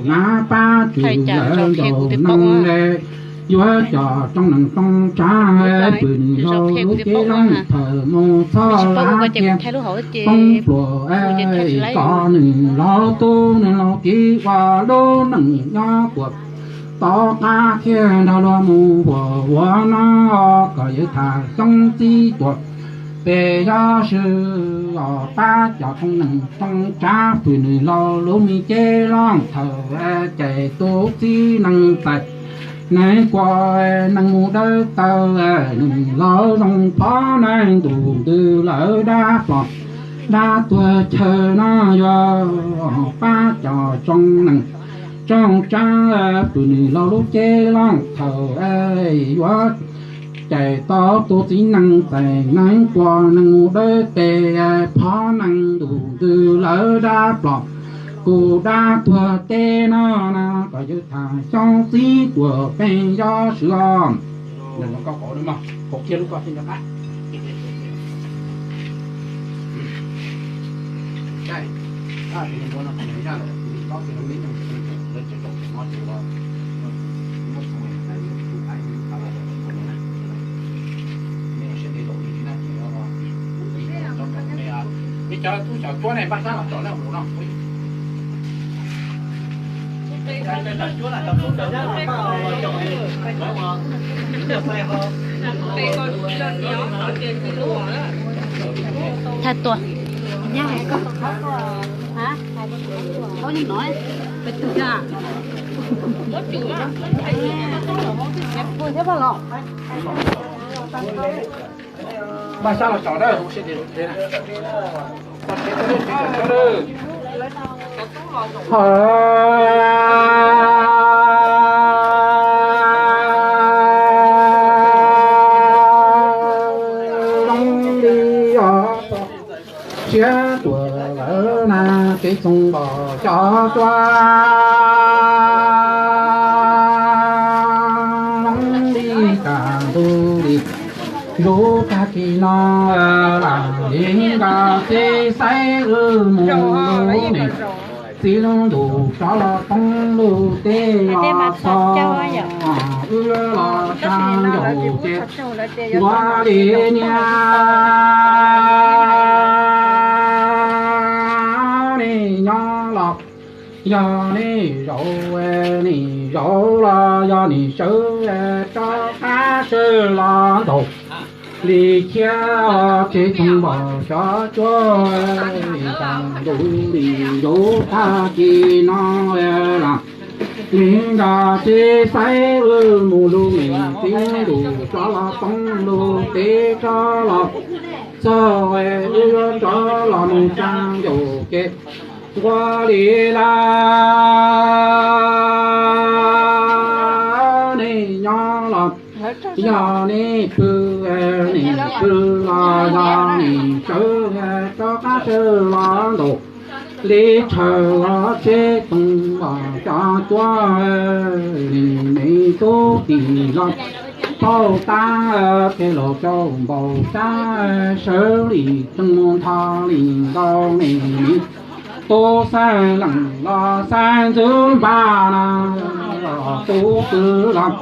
Nab pab tsis lawv ncaus neeg le, yuav coj rooj neeg rooj tsav pw nws laus lub cev loo thaum mus txog lab kiag poob pluas kom nws laus tub nws laus kiv ua lub neej nyob kuam tom qab thiaj nrog luag mus ua ua no kom yawg tham xyoob txib tuam pem yob swb os pab coj rooj neeg rooj tsav pw nws laus lub me cev loo thaum cais tus txiv neej txais neeg kuam neeg mus dawb taw nws laus zoo phov neeg ntuj ntws lawv dab pom dab tuag chaw no yuav pab coj rooj neeg rooj tsav pw nws laus lub cev loo thaum yuav cais tau tus txiv neej txais neeg kuam neeg mus dawb tes phov neeg ntuj ntws lawv dab pom kuj dab tuag teb no na kom yawg tham xyoob txib tuam pem yob swb os. Thaj tuaj. Npaj sab los tso dawb. Zoo li os, siab tuaj lawm na, kev txoos npom cov tuaj zoo li tas ntuj li. Zuv tag kis no lam li nkag txij xaib wb mus lub me txiv lub ntuj rov los poob lub teb los txog, wb los sab ncaus ces nquag li niag nej nyob los yog nej zaum, nej zaum los yog nej sawv rov qab sawv los ntaus li thiab, tsev txoos npom xyov cuab tas ntuj li. Zuv tag kis no lam li nkag txij xaib wb mus lub me txiv lub ntuj rov los poob lub teb rov los txog, wb yuav rov los mus sab ncaus ces nquag li lawm. Nej nyob los yog nej pw, nej pw los yog nej sawv rov qab sawv los ntaus li tshawm los tsev txoos npom cov cuab, nej me tub tij laug paub tab, tej laus tsaus npaum sab sawv li tsees mus nthos li nkaus nej me tub xab leej los xab ntxwv npaj na, los tub twg los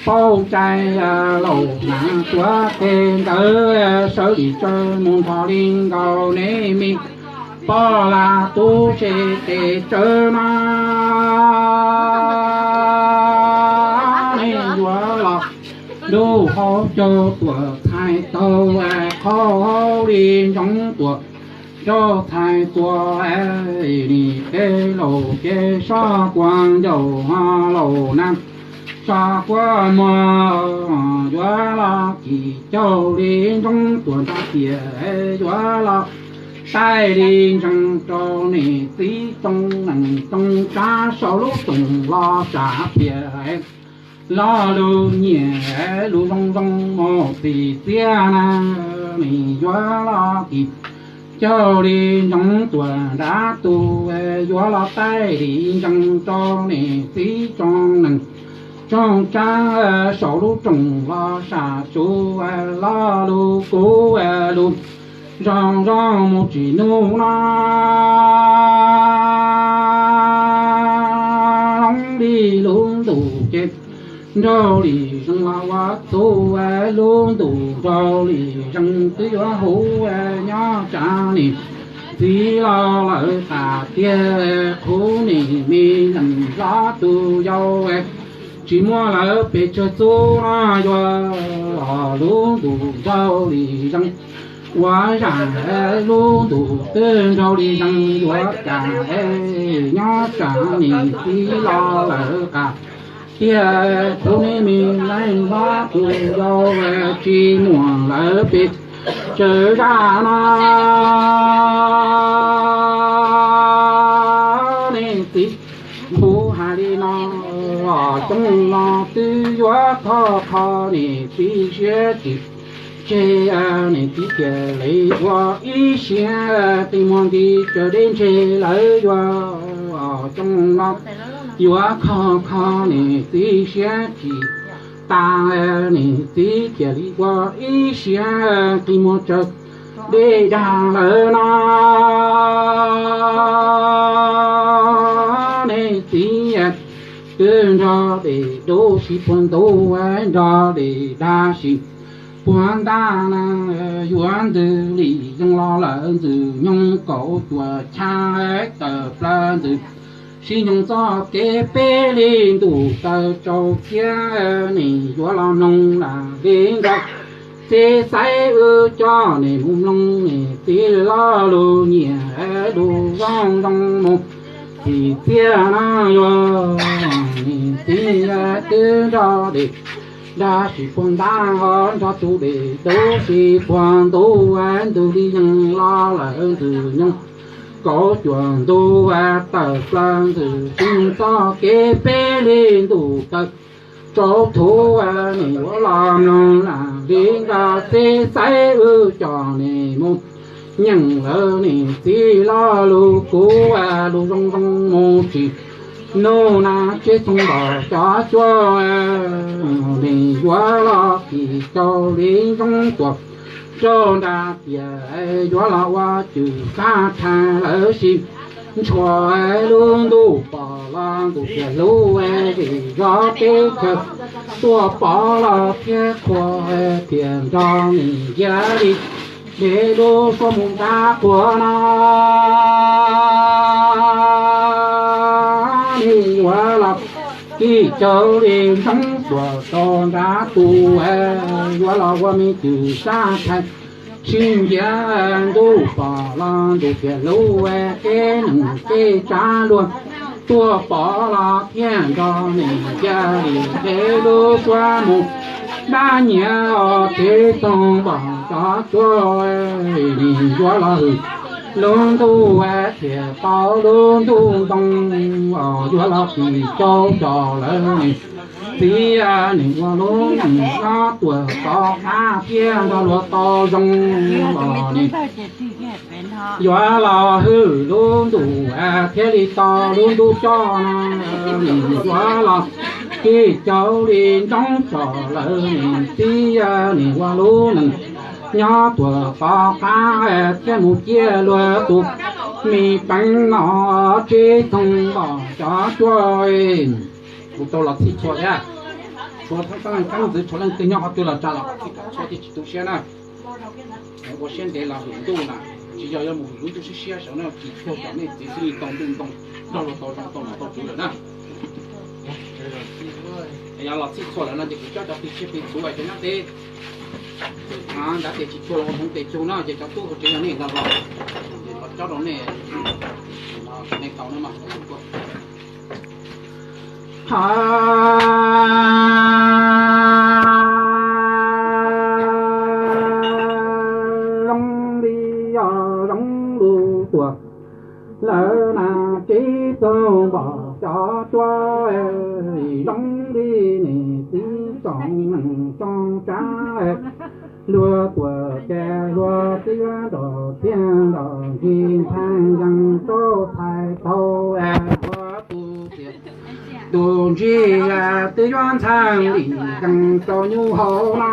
paub tseeb, laus hnav tuav tes ntawd sawv li tsees mus nthos li nkaus nej me poj lam tub se tes tsawv na. Nej yuav los ntuj hauv caug tuam txhais taug, qhov hauv li ntsoov tuam rau txhais tuam, nej tej laus ces soj kuas ncaus laus na, soj kuas muag yuav los kis caug li ntsoov tuam nrog tias yuav los taij li ntsees rau nej txiv tsoom neej tsoom tsav saum lub rooj los sam phiaj, lo lus nyiam lus zoo zoo mus txim txiaj na, nej yuav los kis caug li ntsoov tuam nrab tus, yuav los taij li ntsees rau nej txiv tsoom neej tsoom tsav saum lub rooj los sam tsuv, lo lus kub lus zoo zoo mus tsim nuj no. ntuj ces nraug li zees los ua txhuv, lub ntuj nraug li zees twb yuav huv nyob tsam niam txiv los lawv tas tiag. Qhuv niam me leej hlob tus yau tsis muaj lawv pes tsawg txub no yuav, lub ntuj nraug li zees ua zam, lub ntuj twb nraug li zees yuav cas nyob tsam niam txiv los lawv tas tiag. Qhuv niam me leej hlob tus yau tsis muaj lawv pes tsawg zaj no. Niam txiv npus hais li no, coob no twb yuav khov kho, niam txiv siab tsis tseg, niam txiv thiaj li ua ib siab qi muag nti tsaws deb ntseg lawv yuav, coob no yuav khov kho, niam txiv siab tsis tas, niam txiv thiaj li ua ib siab qi muag tsaws deb dag lawv no. Niam txiv twb nrog dej dub sib puag ntuj, nrog dej dag sib puag ntaj na, yuav ntws li yees los lawm ntxwg nyoog kaum cuaj tshab tawm plaws ntxwg sib nyoog txoj kev peb li ntuj taw tsaus kiab, nim yuav los mloog lam li nkawd txiv xaiv wb coj nim mus mloog nim txiv lo lus nyiam lus zoo zoo mus txim txiaj na yuav nim txiv twb nrog dej dag sib puag ntaj ho nrog tus dej dub sib puag ntuj, ntws li yees los lawm ntxwg nyoog kaum cuaj ntuj, tawm plaws ntxwg sib nyoog txoj kev peb li ntuj taw tsaus thuv, nim yuav los mloog lam li nkawd txiv xaiv wb coj nim mus nyeem lawv nim txiv lo lus kuv lus zoo zoo mus tsis nug na tseb txhoov npaum cov cuab, nim yuav los kis cau li ntsoov tuaj rau nram tiaj, yuav los ua cwm sab thaiv lawv sib ntshua, lub ntuj pom los ntuj thiaj hlub, vim zov teb chaws tuaj pom los thiab qhua, thiaj nrog nim cia li dev lub suab mus nrad qhua no. Nim yuav los kis cau li ntsoov tuaj rau nrad tus, yuav los ua me cwm sab thaiv sib ntiav, ntuj pom los ntuj thiaj hlub, kev neeg kev tsav luag tuaj pom los thiaj nrog nim cia li dev lub suab mus nrad nyiav, tseb txhoov npaum cov cuab, nim yuav los hwm lub ntuj thiaj tau lub ntuj ntoo, yuav los kis cau coj lawv nim txiv nim ua lub neej nyob tuaj tov qab thiab nrog luag tau zoo los nim yuav los hwm lub ntuj thiaj li tau lub ntuj coj no, nim yuav los kis cau li ntsoov tso lawv nim txiv nim ua lub neej nyob tuaj tov qab thiab mus ciaj luag tus me peev no, tseb txhoov npaum cov cuab. Kuv tau los txhij txhua thiab, tshuav thab txeeb leej kab ntxwv tshuav leej twg nyob qhov twg los tsa los txhij txhua thiaj tsis tu siab na. Ua siab ntev los hwm ntuj na, tsis yog yuav mus hwm lub ntuj siab siab saum no, tsis cuag cov nej txiv xwb li tau ntuj ntoo nrog luag tau zoo tau nom tau tswv lawm na. Yog los txhij txhua lawm no ces kuv cob cov plig tsiaj plig txhuv cov nyob teb, ces nrad tes tsis cuag los ua hmoov tes cug no ces cov tub hauv tsev yog nej ntag los, ces los cob rau nej, nej tau na mas. Ha, zoo li yog zoo lus tuaj lawm na, tseb txhoov npaum cov cuab, zoo li nim txiv tsoom neej tsoom tsav, luag tuaj ces luag txiv nrog txiaj nrog ntsig ntxhee yees rau txhais tau, luag tus txiaj tus ntsig twb yuav ntxhee li yees rau nyuj hauv na.